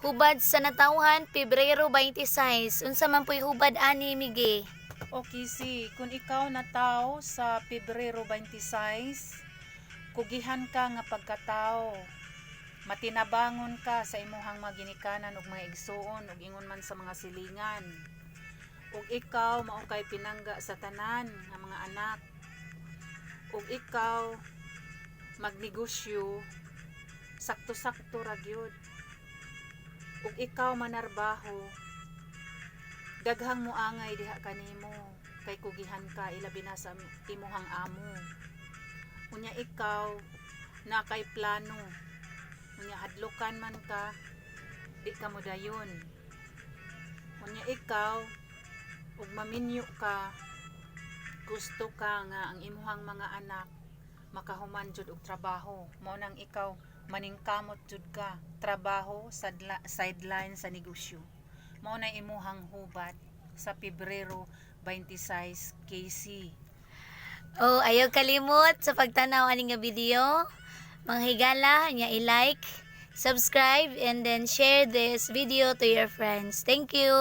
Hubad sa natawhan Pebrero 26. Unsa man po'y hubad ani, Migi? O Kisi, kung ikaw nataw sa Pebrero 26, kugihan ka nga pagkatao. Matinabangon ka sa imuhang mga ginikanan ug mga igsuon ug ingon man sa mga silingan. Ug ikaw mao kay pinangga sa tanan nga mga anak. Ug ikaw magnegosyo, sakto-sakto ra gyud. Ug ikaw manarbaho, daghang muangay diha kanimo kay kugihan ka, ilabi na sa imuhang amo. Unya ikaw na kay plano, unya hadlukan man ka, di ka modayon. Unya ikaw ug maminyo ka, gusto ka nga ang imuhang mga anak makahuman jud og trabaho. Mao nang ikaw maningkamot jud ka, trabaho sa sideline sa negosyo. Mao na imuhang hubad sa Pebrero 26, KC. Oh, ayaw kalimot sa pagtanaw ani nga video. Mga higala, nya i-like, subscribe, and then share this video to your friends. Thank you.